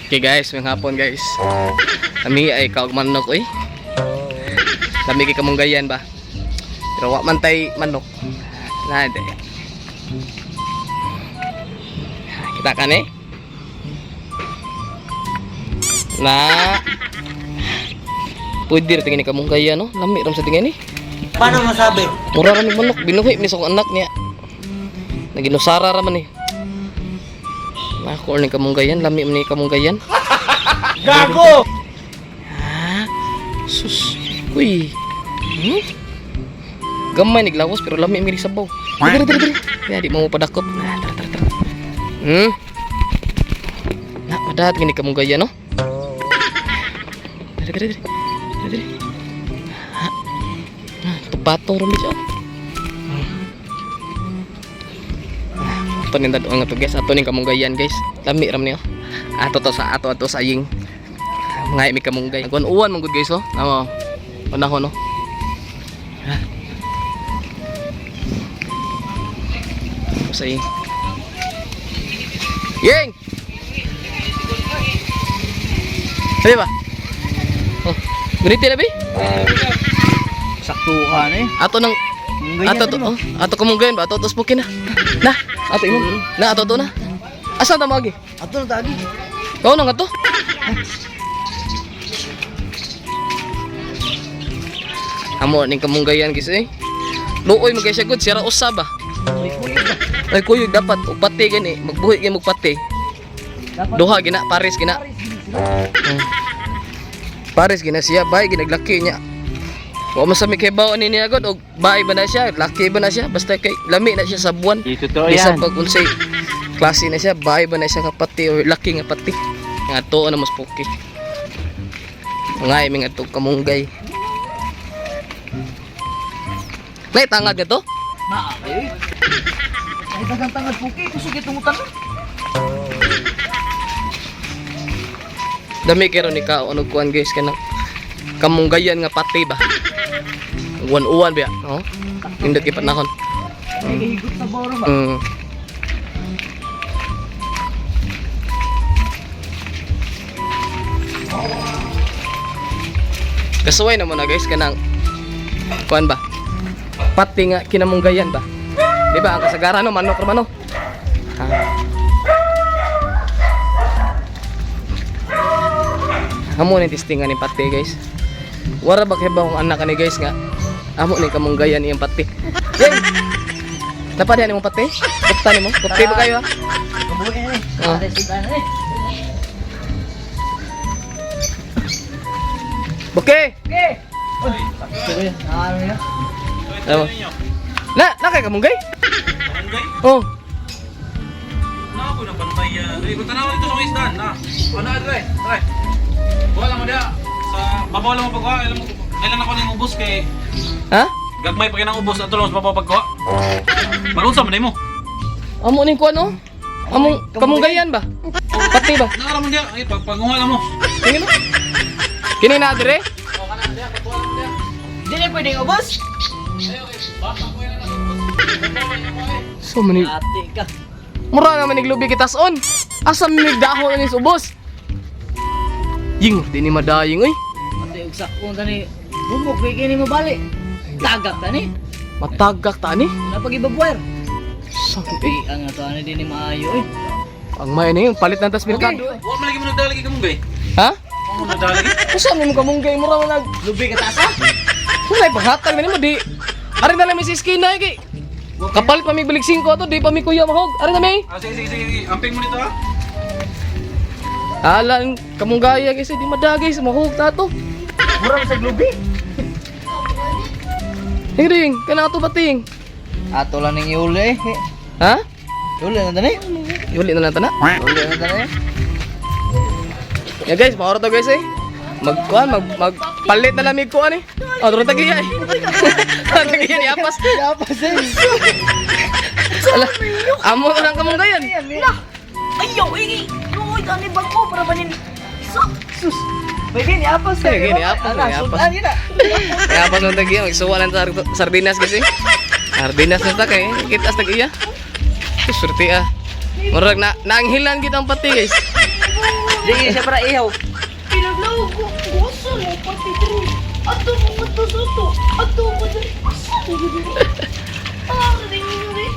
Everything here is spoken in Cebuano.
Okay guys, may hapon guys. Kami ay kaog manok eh. Lami kay kamunggayan ba? Pero wa man tay manok. Na di. Kita kan eh? Na. Pwede ra tingin ni kamunggayan no? Lami ram sa tingin ni. Paano masabi? Mura ra ni manok, binuhi ni sa akong anak niya. Naginusara ra man eh. Nako ni kamunggayan, lami man ni kamunggayan. Gago! Ha? Sus. Uy. Gamay niglawas pero lami mi sabaw. Diri diri diri. Ya di mo padakop. Nah, tara tara tara. Na madat gini kamunggayan no. Diri diri diri. Diri diri. Ha. Ah, Tupatong ra mi siya. Ah, ato ning tadong nga to guys, ato ning kamunggayan guys. Lami ram niyo. Ato to sa ato ato sa aying. Mga mi kamunggay. Kuan uwan man gud guys oh. Namo. Panahon no. Ha. Sa aying. Yeng. Sabi ba? Oh, ganito na bi? Sakto ka na eh. Ato nang ato to, oh, ato kamunggayan ba? Ato to smoky na. Na, ato imo. Na ato to na. Asa ta magi? Ato na tagi. Kau na nga to. Amo ning kamunggayan guys eh. Luoy man kay siya good, sira usa ba. May kuyog ba? Ay kuyog dapat og pati gani, magbuhi gyud magpati. Dapat Duha gina pares gina. Pares gina siya, bay ginaglaki niya. Wa man sa mi kay bawo ni niya god og bay ba na siya, laki ba na siya, basta kay lami na siya sa buwan. Di totoo Bisan pag unsay klase na siya, bay ba na siya nga pati or laki nga pati. Nga to na mas puki. Nga mi nga to kamunggay. Nay tangad nga to? Naa kayo eh. Ay dagang tangad puki, kusog itong utan na. Dami kay ron ikaw ano kuan guys kanang kamunggayan nga pati ba. Uwan-uwan ba? No? Indot kay panahon. Ay kahigot sa boro ba? Kasuway na mo na guys kanang kuan ba? Pati nga kinamunggayan ba? Di ba ang kasagaran no manok ra man no? Ha. Amo ni testingan ni pati guys. Wara ba kay ba akong anak ani guys nga amo ni kamunggayan iyang pati. Yay! Dapat yan imong pati? Kupta nimo? Kupti ba kayo ah? Kabuhi na eh. Ah. Ate sudan na eh. Buke! Okay! Uy, sakto yun. Ano yun? Tama. Na, na kay kamunggay? Kamunggay? Oh, Na ako ng bantay yan. Ay, kung tanaw dito sa mga isdan, na. Ano, Adre? Try. Wala mo diya. Sa babaw lang mo pagkuha. Ilan mo, ilan ako ning ubos kay ha? gagmay pa kinang ubos ato lang sa babaw pagkuha. Malunsa man mo. Amo ning kuan oh. Among kamunggayan ba? Pati ba? Nakara mo diya. Ay, pag pagunga lang mo. Tingin mo. Kini na dire? Di na pwedeng ubos? So many Ate ka. mura naman niglubi kita on. Asa mi dahon ni ubos? Ying, di ni madaying oy. Ate og sakto tani. Bumok kay kini mo bali. Tagak tani. Matagak ta ni. Wala pag ibabwire. Sakit Ay, eh. ang ato ano din ni maayo eh. Ang may ni palit na tas merkado. Wa man lagi mo nagdalagi kamunggay. Ha? Wa mo nagdalagi. Usa mo kamunggay mura man nag Lubi ka tasa? Wala paghatag na nimo di. Ari na lang mi sa iskina eh, kay. Kapalit pa mi balik 5 ato di pa mi kuya mahog. Ari na mi. Ah, sige, sige, sige, sige. Amping mo dito ha. Ala, ang kamunggaya guys, di madagay sa mahog ta to. Mura sa lubi. Ring ring, kana ato bating. Ato lang ning iuli eh. Ha? Iuli na tani. Yuli na lang ta na. Iuli na tani. Ya guys, maoro to guys eh. Magkuan, mag magpalit na lamig kuan eh. Oh, durang tagiya eh. Tagiya ni apas. Dapat eh. Ala, amo na lang kamunggayan. Ayaw, eh! Uy, tani bag ko para banin. Sus. Pwede ni apas eh. Pwede ni apas, Ana, ni apas. sudan yun ah. Kaya apas ng tagiya, magsuwa lang sa sardinas guys eh. Sardinas na ta kay kita sa tagiya. Sus, Surti ah. Murag na naanghilan kitang pati guys. Di siya para ihaw. Pinaglawag ko, gusto mo pati diri. Ato mo nga to sa to. Ato mo diri. Asa mo diri? Ah, ringin rin.